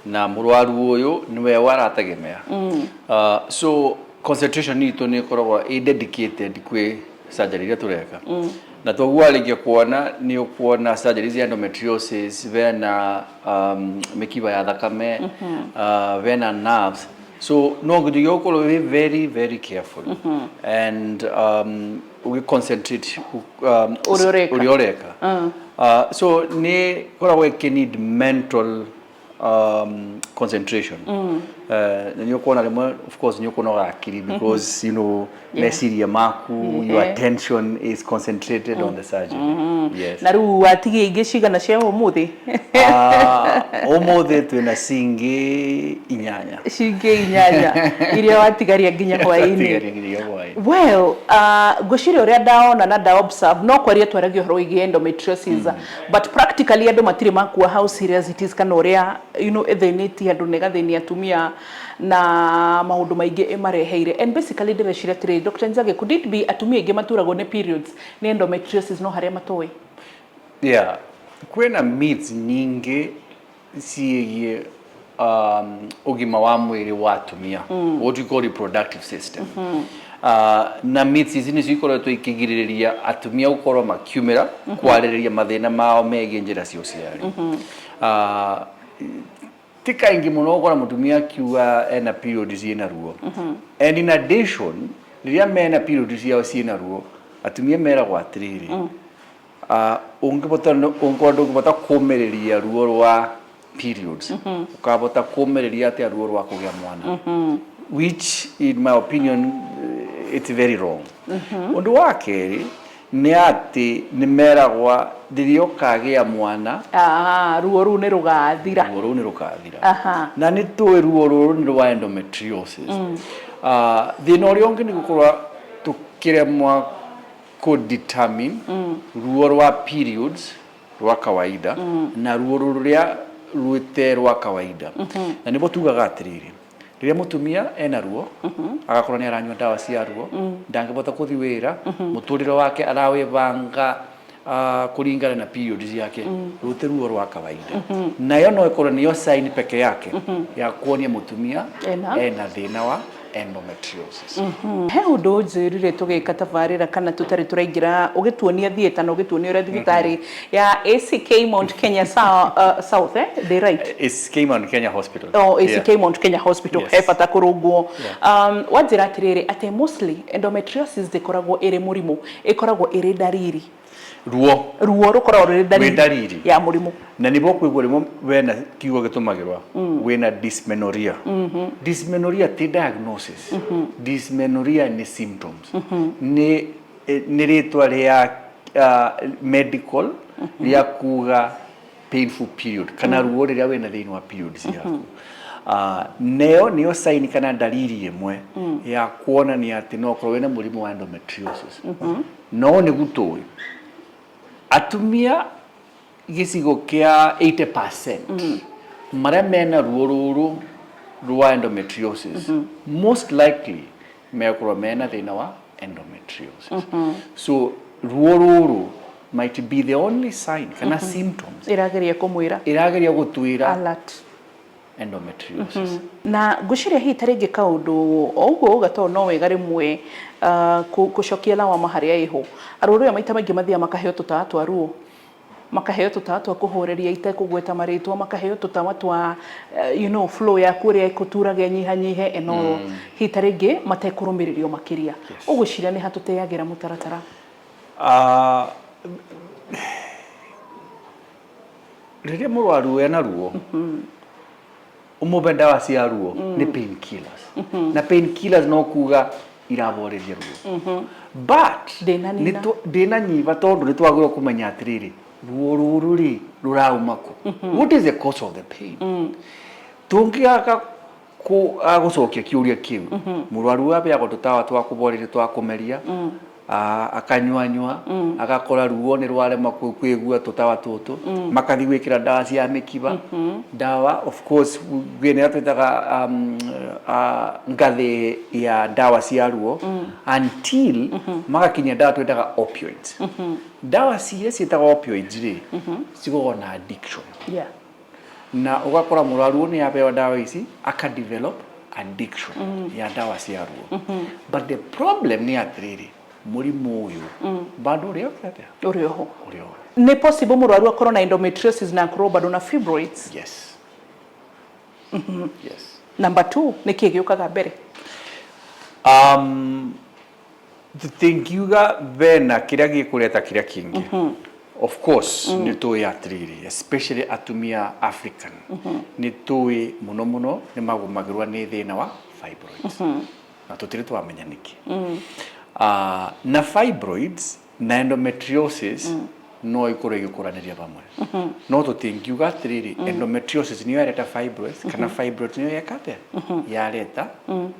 na mũrwaru ũyũ nĩwe warategemea. So concentration itũ nĩ ĩkoragwo ĩ dedicated kwĩ surgery iria tũreka. Na toguo warĩkia kuona nĩ ũkuona surgery cia endometriosis, bena mĩkiha ya thakame, bena nerves. So no nginya ũkorwo wĩ very very careful and ũgĩ concentrate ũrĩa ũreka. Ũrĩa ũreka. So nĩ koragwo ĩkĩ need mental concentration. Na nĩ ũkuona rĩmwe of course nĩ ũkũnoga akili because you know meciria maku, your attention is concentrated on the surgery. Yes. Na rĩu watigia ingĩ cigana cia ũmũthĩ? Ũmũthĩ twĩna cingĩ 8. Cingĩ 8 iria watigaria nginya hwaĩ-inĩ. Watigaria nginya hwaĩ-inĩ. Well, ngwĩciria ũrĩa ndaona na nda observe, no kwaria twaragia ũhoro wĩgiĩ endometriosis, but practically andũ matirĩ makua how serious it is kana ũrĩa you know ĩthĩnĩtie andũ na ĩgathĩnia atumia. Na maũndũ maingĩ ĩmareheire. And basically ndĩreciria atĩrĩrĩ, Dr. Njagi, could it be atumia aingĩ maturagwo nĩ periods nĩ endometriosis no harĩa matoĩ? Yeah, kwĩna myths nyingĩ ciĩgiĩ ũgima wa mwĩrĩ wa atumia, what we call reproductive system. Na myths ici nĩcio ikoretwo ikĩgirĩrĩria atumia gũkorwo makiumĩra kwarĩrĩria mathĩna mao megiĩ njĩra cia ũciari. Ti kaingĩ mũno gũkora mũtumia akiuga ena period ciĩna ruo. And in addition, rĩrĩa mena period ciao ciĩna ruo, atumia meragwo atĩrĩrĩ, ũngĩbota, ũngĩkorwo ndũngĩbota kũmĩrĩria ruo rwa periods, ũkabota kũmĩrĩria atĩa ruo rwa kũgĩa mwana? Which in my opinion, it's very wrong. Ũndũ wa kerĩ nĩ atĩ nĩ meragwa rĩrĩa ũkagĩa mwana, Ah, ruo rũu nĩ rũgathira. Ruo rũu nĩ rũkathira. Na nĩ tũĩ ruo rũrũ nĩ rwa endometriosis. Thĩna ũrĩa ũngĩ nĩ gũkorwo tũkĩremwa kũ determine ruo rwa periods rwa kawaida na ruo rũrĩa rwĩte rwa kawaida. Na nĩguo tugaga atĩrĩrĩ, rĩrĩa mũtumia ena ruo, agakorwo nĩ aranyua ndawa cia ruo, ndangĩbota kũthi wĩra, mũtũrĩre wake arawĩbanga kũringana na period ciake, rũte ruo rwa kawaida. Nayo no ĩkorwo nĩyo sign peke yake ya kuonia mũtumia Ena? Ena thĩna wa endometriosis. He ũndũ ũnjĩrire tũgĩka tabarĩra kana tũtarĩ tũraingĩra, ũgĩtuonia theatre na ũgĩtuonia ũrĩa thibitarĩ ya ACK Mount Kenya South, eh? Ndĩ right? It's Mount Kenya Hospital. Oh, ACK Mount Kenya Hospital. Yes. He bata kũrũngwo. Wanjĩra atĩrĩrĩ, atĩ mostly endometriosis ndĩkoragwo ĩrĩ mũrimũ, ĩkoragwo ĩrĩ ndariri. Ruo. Ruo rũkoragwo rũrĩ ndariri Rwĩ ndariri. ya mũrimũ. Na nĩguo kũigua rĩmwe wena kiugo gĩtũmagĩrwa wĩna dysmenorrhea. Dysmenorrhea ti diagnosis. Dysmenorrhea nĩ symptoms, nĩ rĩtwa rĩa medical rĩa kuga painful period kana ruo rĩrĩa wĩna thĩinĩ wa period ciaku. Neyo nĩyo sign kana ndariri ĩmwe ya kuonania atĩ no ũkorwo wĩna mũrimũ wa endometriosis. No nĩguo tũĩ atumia gĩcigo kĩa 80% marĩa mena ruo rũrũ rwa endometriosis, most likely mekorwo mena thĩna wa endometriosis. So ruo rũrũ might be the only sign kana symptoms ĩrageria kũmwĩra. Ĩrageria gũtwĩra alert. Endometriosis. Na ngwĩciria hihi ta rĩngĩ kaũndũ o ũguo uga, tondũ no wega rĩmwe gũcokia lawama harĩa ĩho. Arwaru aya maita maingĩ mathiaga makaheo tũtawa twa ruo, makaheo tũtawa twa kũhoreria itekũgweta marĩtwa, makaheo tũtawa twa flow yaku ũrĩa ĩkũturaga ĩnyihanyihe and all, hihi ta rĩngĩ matekũrũmĩrĩrio makĩria. Ũgwĩciria nĩ hatũteagĩra mũtaratara? Rĩrĩa mũrwaru ena ruo, ũmũbe ndawa cia ruo, nĩ painkillers, na painkillers no kuga iraboreria ruo, but Ndĩnanina. Ndĩnanyiba, tondũ nĩ twagĩrĩirwo kũmenya atĩrĩrĩ, ruo rũrũ rĩ rũrauma kũ? What is the cause of the pain? Tũngĩaga gũcokia kĩũria kĩu, mũrwaru abeagwo tũtawa twa kũboreria twa kũmeria, akanyuanyua, agakora ruo nĩ rwarema kwĩgua tũtawa tũtũ, makathiĩ gwĩkĩra ndawa cia mĩkiba. Ndawa, of course, kwĩna ĩrĩa twĩtaga ngathĩ ya ndawa cia ruo until magakinyia ndawa twĩtaga opioids. Ndawa ciria ciĩtagwo opioids rĩ, cikoragwo na addiction, na ũgakora mũrwaru nĩ abewa ndawa ici aka develop addiction ya ndawa cia ruo. But the problem nĩ atĩrĩrĩ, mũrimũ ũyũ bado ũrĩ atĩa? Ũrĩ oho. Ũrĩ oho. Nĩ possible mũrwaru akorwo na endometriosis na akorwo bado na fibroids? Yes. Number two, nĩ kĩĩ gĩũkaga mbere? Tũtingiuga bena kĩrĩa gĩkũreta kĩrĩa kĩngĩ. Of course, nĩ tũĩ atĩrĩrĩ, especially atumia African, nĩ tũĩ mũno mũno nĩ magũmagĩrwo nĩ thĩna wa fibroids, na tũtirĩ twamenya nĩkĩ. Na fibroids na endometriosis no ikorwo igĩkũranĩria vamwe, no tũtingiuga atĩrĩrĩ, endometriosis nĩyo yareta fibroids kana fibroids nĩyo yeka atĩa yareta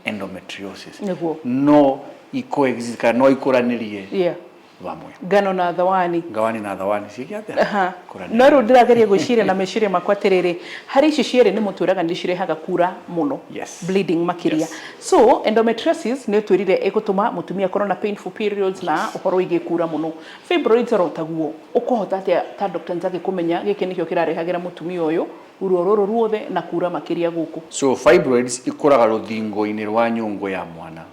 endometriosis. Nĩguo. No i coexist kana no ikũranĩrie. Vamwe. Ngano na thawani. Ngawani na thawani ciĩke atĩa? Aha. Kũranĩria. No rĩu ndĩrageria gwĩciria na meciria makwa atĩrĩrĩ, harĩ ici cierĩ nĩ mũtwĩraga nĩ cirehaga kura mũno. Yes. Bleeding makĩria. Yes. So endometriosis nĩ ũtwĩrire ĩgũtũma mũtumia akorwo na painful periods na ũhoro wĩgiĩ kura mũno. Fibroids oro taguo, ũkũhota atĩa ta Dr. Njagi kũmenya gĩkĩ nĩkĩo kĩrarehagĩra mũtumia ũyũ ruo rũrũ ruothe na kura makĩria gũkũ? So fibroids ikũraga rũthingo-inĩ rwa nyũngũ ya mwana,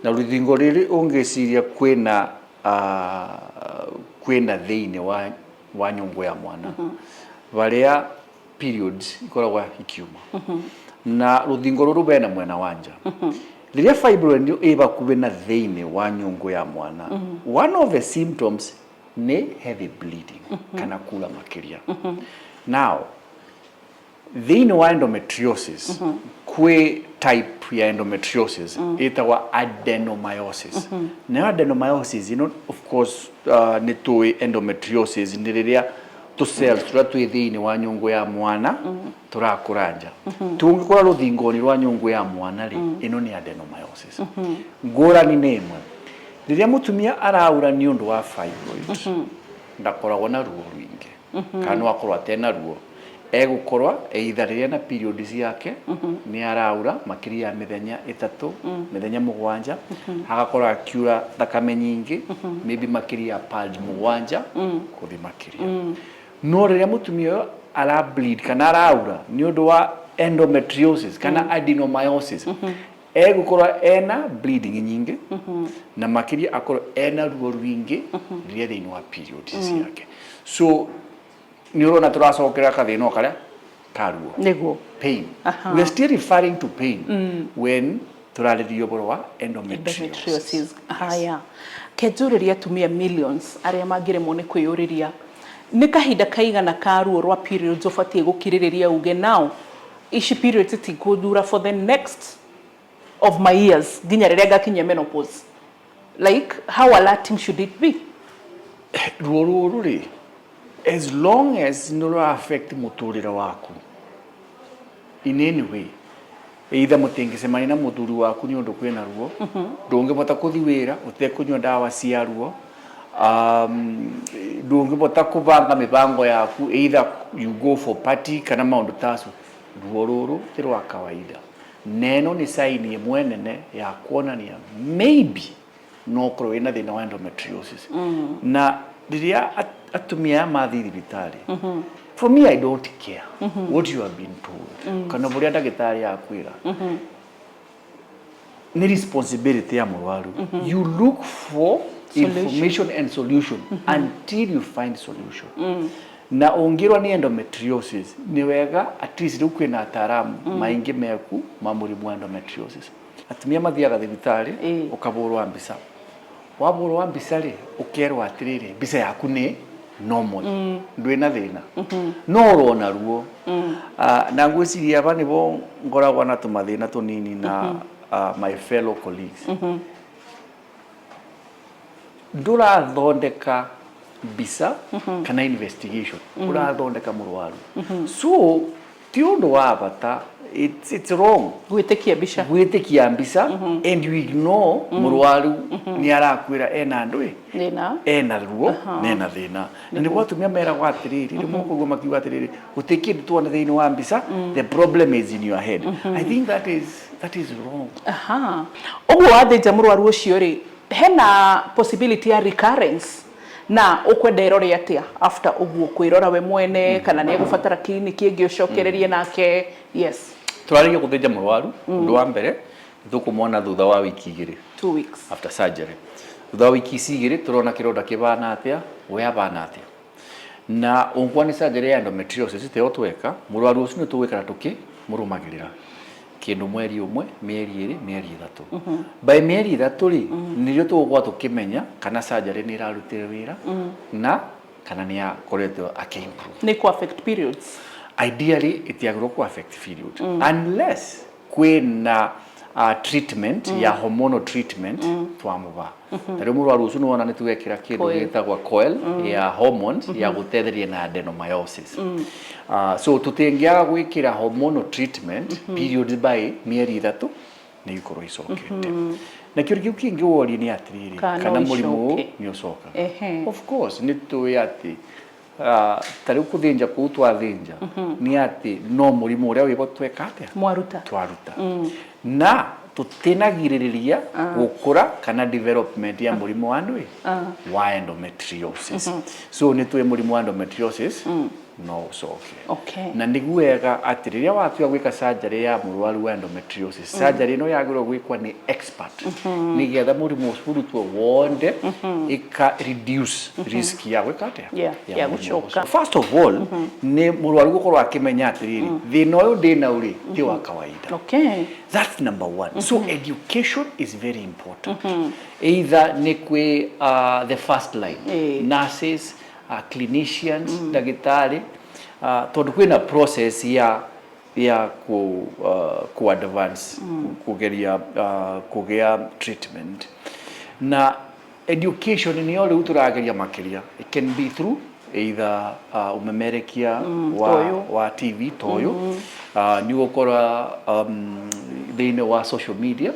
na rũthingo rĩrĩ ũngĩciria kwĩna kwĩna thĩinĩ wa nyũngũ ya mwana varĩa periods ikoragwo ikiuma, na rũthingo rũrũ bena mwena wa nja. Rĩrĩa fibroid ĩ hakuhĩ na thĩinĩ wa nyũngũ ya mwana, one of the symptoms nĩ heavy bleeding kana kura makĩria. Now thĩinĩ wa endometriosis, kwĩ type ya endometriosis ĩtagwo adenomyosis. Nayo adenomyosis ĩno, of course, nĩ tũĩ endometriosis nĩ rĩrĩa tũ cells tũrĩa twĩ thĩinĩ wa nyũngũ ya mwana tũrakũra nja. Tũngĩkũra rũthingo-inĩ rwa nyũngũ ya mwana rĩ, ĩno nĩ adenomyosis. Ngũrani nĩ ĩmwe, rĩrĩa mũtumia araura nĩ ũndũ wa fibroid, ndakoragwo na ruo rũingĩ, kana no akorwo atena ruo, egũkorwo either rĩrĩa na period ciake nĩ araura makĩria ya mĩthenya 3, mĩthenya 7, agakorwo akiura thakame nyingĩ, maybe makĩria ya pads 7 kũthi makĩria. No rĩrĩa mũtumia ũyũ ara bleed kana araura nĩ ũndũ wa endometriosis kana adenomyosis, egũkorwo ena bleeding nyingĩ na makĩria akorwo ena ruo rũingĩ rĩrĩa thĩinĩ wa period ciake. So nĩ ũrona tũracokera kathĩna o karĩa ka ruo. Nĩguo. Pain. We are still referring to pain when tũrarĩrĩria ũhoro wa endometriosis. Endometriosis. Haya, kenjũrĩria atumia millions arĩa mangĩremwo nĩ kwĩyũrĩria, nĩ kahinda kaigana ka ruo rwa periods ũbatiĩ gũkirĩrĩria uge now ici periods itikũthura for the next of my years nginya rĩrĩa ngakinyia menopause? Like, how alerting should it be? Ruo rũrũ rĩ, as long as nĩ rũra affect mũtũrĩre waku in any way, either mũtingĩcemania na mũthuri waku nĩ ũndũ kwĩna ruo, ndũngĩbota kũthi wĩra ũtekũnyua ndawa cia ruo, ndũngĩbota kũbanga mĩbango yaku, either you go for party kana maũndũ tacio, ruo rũrũ ti rwa kawaida, neno nĩ sign ĩmwe nene ya kuonania maybe no ũkorwo wĩna thĩna wa endometriosis. Na rĩrĩa atumia aya mathiĩ thibitarĩ, for me, I don't care what you have been told kana ũrĩa ndagĩtarĩ akwĩra. Nĩ responsibility ya mũrwaru. You look for information and solution until you find solution. Na ũngĩrwo nĩ endometriosis, nĩ wega at least rĩu kwĩna ataaramu maingĩ meku ma mũrimũ wa endometriosis. Atumia mathiaga thibitarĩ, ũkabũrwa mbica. Wabũrwa mbica rĩ, ũkerwo atĩrĩrĩ, mbica yaku nĩ normal, ndwĩna thĩna, no ũrona ruo. Na ngwĩciria aba nĩbo ngoragwo na tũmathĩna tũnini na my fellow colleagues. Ndũrathondeka mbica kana investigation, ũrathondeka mũrwaru. So ti ũndũ wa bata, it's wrong gwĩtĩkia mbica. Gwĩtĩkia mbica and you ignore mũrwaru nĩ arakwĩra ena ndũĩ thĩna. Ena ruo na ena thĩna. Na nĩguo atumia meragwo atĩrĩrĩ, rĩmwe ũkũigua makiuga atĩrĩrĩ, gũtirĩ kĩndũ tuona thĩinĩ wa mbica, the problem is in your head. I think that is wrong. Aha, ũguo wathĩnja mũrwaru ũcio rĩ, hena possibility ya recurrence, na ũkwenda ĩrore atĩa after ũguo kwĩrora we mwene, kana nĩ egũbatara kiriniki ĩngĩ ũcokererie nake? Yes. Tũrarĩkia gũthĩnja mũrwaru, ũndũ wa mbere tũkũmona thutha wa wiki 2. 2 weeks. After surgery, thutha wa wiki ici 2, tũrona kĩronda kĩbana atĩa, we abana atĩa. Na ũngĩkorwo nĩ surgery ya endometriosis teo tweka, mũrwaru ũcio nĩ tũgwĩkara tũkĩmũrũmagĩrĩra kĩndũ mweri 1, mĩeri 2, mĩeri 3. By mĩeri 3 rĩ, nĩrĩo tũgũkorwo tũkĩmenya kana surgery nĩ ĩrarutire wĩra na kana nĩ akoretwo akĩ-improve. Nĩ kũ affect periods? Ideally itiagĩrĩirwo ku affect period unless kwĩna treatment ya hormonal treatment twamũba. Ta rĩu mũrwaru ũcio nĩwona nĩ twekĩra kĩndũ Coil. gĩtagwo coil ya hormones ya gũtetheria na adenomyosis. So tũtingĩaga gwĩkĩra hormonal treatment, period by mĩeri 3 nĩ ikorwo icokete. Na kĩũria kĩu kĩngĩ woria nĩ atĩrĩrĩ, Kana kana no mũrimũ icoke. nĩ ũcokaga? Ehe. Of course nĩ tũĩ atĩ ta rĩu kũthĩnja kũu twathĩnja nĩ atĩ no mũrimũ ũrĩa wĩho tweka atĩa? Mwaruta. Twaruta. Na tũtinagirĩrĩria gũkũra kana development ya mũrimũ wa ndũĩ wa endometriosis. So nĩ tũĩ mũrimũ wa endometriosis no ũcoke. Na nĩguo wega atĩ rĩrĩa watua gwĩka surgery ya mũrwaru wa endometriosis, surgery ĩno yagĩrĩirwo gwĩkwa nĩ expert nĩgetha mũrimũ ũcio ũrutwo wothe, ĩka reduce risk ya gwĩka atĩa? Yeah, ya mũrimũ gũcoka. ũcio. First of all, nĩ mũrwaru gũkorwo akĩmenya atĩrĩrĩ, thĩna ũyũ ndĩnau rĩ ti wa kawaida. That's number one. So education is very important. Either nĩ kwĩ the first line, nurses, clinicians, ndagĩtarĩ, tondũ kwĩna process ya ku advance kũgeria kũgĩa treatment, na education nĩyo rĩu tũrageria makĩria. It can be through either umemerekia wa, toyũ. Wa TV toyũ, nĩ ũgũkora thĩinĩ wa social media,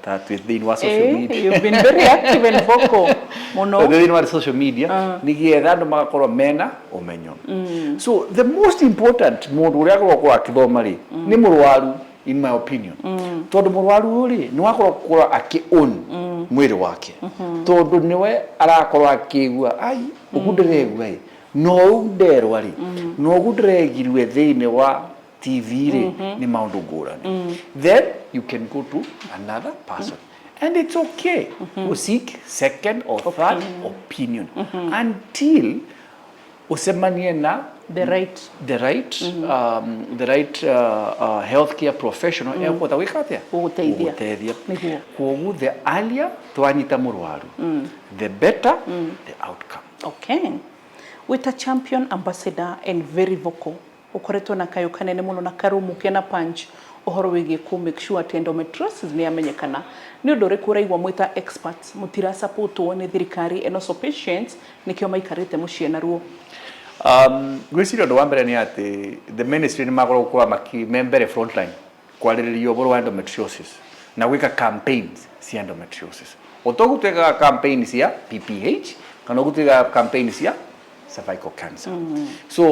ta twĩ thĩinĩ wa social media. You've been very active and vocal mũno. Thĩinĩ wa social media nĩgetha andũ magakorwo mena ũmenyo. So the most important mũndũ ũrĩa agĩrĩirwo gũkorwo akĩthoma rĩ nĩ mũrwaru, in my opinion, tondũ mũrwaru ũyũ rĩ nĩ wakorwo gũkorwo akĩ own mwĩrĩ wake, tondũ nĩwe arakorwo akĩigua ai ũguo ndĩregua ĩ, no ũũ nderwa rĩ, no ũguo ndĩregirwe thĩinĩ wa TV rĩ, nĩ maũndũ ngũrani. Then you can go to another person, and it's okay to seek second or third opinion until ucemanie na the right the right healthcare professional ekũhota gwĩka atĩa? Gũgũteithia. Gũgũteithia. Nĩguo. Kwoguo the earlier twanyita mũrwaru, the better the outcome. Okay, wita champion, ambassador and very vocal, ukoretwo na kayo kanene muno na karumu kena punch uhoro wigie ku make sure ati endometriosis ni yamenyekana. Ni undu uriku uraigua mwita experts mutira supportwo ni thirikari, and also patients nikio maikarite muciĩ naruo? Ngwĩciria ũndũ wa mbere nĩ atĩ the ministry nĩ magorwo gũkorwo maki me mbere frontline kwarĩrĩria ũhoro wa endometriosis na gwĩka campaigns cia endometriosis, ũtoguo twĩkaga campaign cia PPH kana ũguo twĩkaga campaign cia cervical cancer. So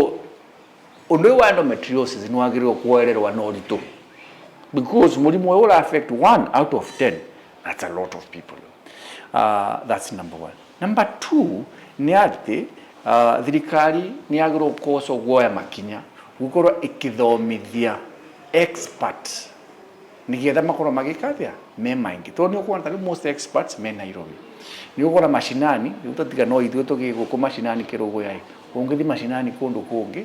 ũndũ ũyũ wa endometriosis nĩ wagĩrĩirwo kuoererwo na ũritũ because mũrimũ ũyũ ũra affect 1 out of 10. That's a lot of people. That's number one. Number two nĩ atĩ thirikari nĩ yagĩrĩirwo gũkorwo guoya makinya gũkorwo ĩkĩthomithia experts nĩgetha makorwo magĩka atĩa me maingĩ, tondũ nĩ ũkuona tarĩu most experts me Nairobi, nĩ ũgũkora macinani rĩu tatiga no ithuĩ tũgĩ gũkũ macinani kĩrũgũya ĩ, ũngĩthiĩ macinani kũndũ kũngĩ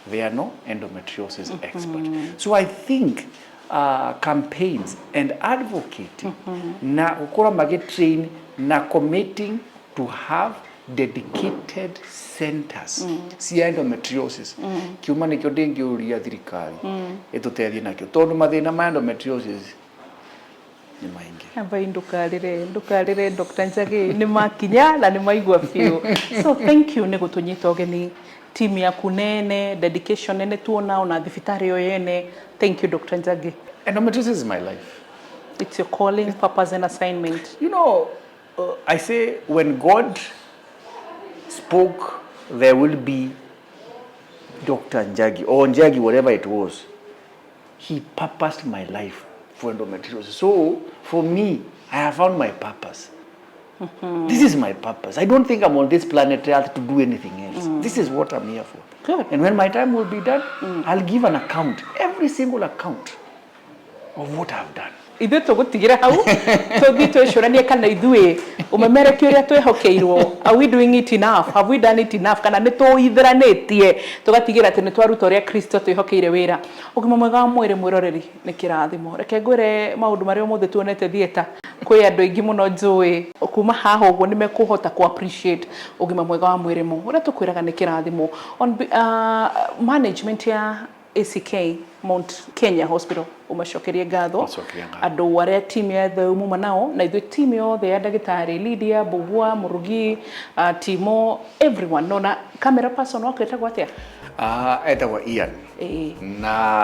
there are no endometriosis expert. So I think campaigns and advocating na gũkorwo magĩtrain na committing to have dedicated centers cia endometriosis, kiuma nĩkĩo ndĩngĩũria thirikari ĩtũteithie nakĩo, tondũ mathĩna ma endometriosis nĩ maingĩ. Ambai ndukarire, ndukarire, Dr. Njagi, nĩ makinya na nĩ maigua biũ. So thank you nĩ gũtũnyita ũgeni, team yaku nene, dedication nene tuona ona thibitarĩ ĩyo yene. Thank you, Dr. Njagi. Endometriosis is my life. It's your calling, purpose and assignment. I say when God spoke, there will be Dr. Njagi or Njagi, whatever it was. He purposed my life for endometriosis. So for me, I have found my purpose. This is my purpose. I don't think I'm on this planet Earth to do anything else. This is what I'm here for. Good. And when my time will be done, I'll give an account, every single account of what I've done. Ithuĩ tũgũtigĩra hau tũthiĩ twĩcũranie kana ithuĩ ũmemerekia ũrĩa twĩhokeirwo, are we doing it enough? Have we done it enough? Kana nĩ tũithĩranĩtie tũgatigĩra atĩ nĩ twaruta ũrĩa Kristo twĩhokeire wĩra? Ũgima mwega wa mwĩrĩ, mwĩroreri, nĩ kĩrathimo. Reke ngwĩre maũndũ marĩa ũmũthĩ tuonete theatre, kwĩ andũ aingĩ mũno njũĩ kuma haha ũguo nĩ mekũhota ku appreciate ũgima mwega wa mwĩrĩ mu ũrĩa tũkwĩraga nĩ kĩrathimo. On management ya ACK. Mount Kenya Hospital umacokerie ngatho. Macokerie ngatho. Andũ arĩa team ya the muma nao na ithuĩ team yothe ya ndagĩtarĩ Lydia Mbugua Murugi, Timo, everyone nona camera person waku etagwo atĩa? Ah, etagwo Ian. Ĩĩ.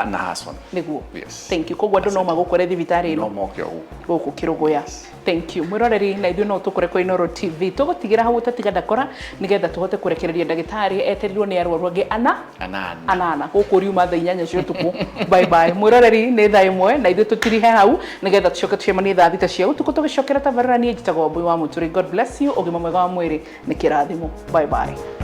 Na Hassan. Nĩguo. Yes. Thank you. Koguo andũ no magũkore thibitarĩ No ĩno moke o gũkũ. Gũkũ Kĩrũgũya. Thank you, mwĩroreri, na ithuĩ no tũkore kwa Inooro TV. Tũgũtigĩra hau ũtatiga ndakora nĩgetha tũhote kũrekereria ndagĩtarĩ etereirwo nĩ arwaru angĩ ana Anana. Anana gũkũ riuma thaa 8 cia ũtukũ. Bye bye, mwĩroreri. Nĩ thaa 1 na ithuĩ tũtirihe hau nĩgetha tũcoke tũcemanie thaa 6 cia ũtukũ tũgĩcokera tabarĩra. Niĩ njĩtagwo Wambui wa Mũturi. God bless you. Ũgima mwega wa mwĩrĩ nĩ kĩrathimo. Bye bye.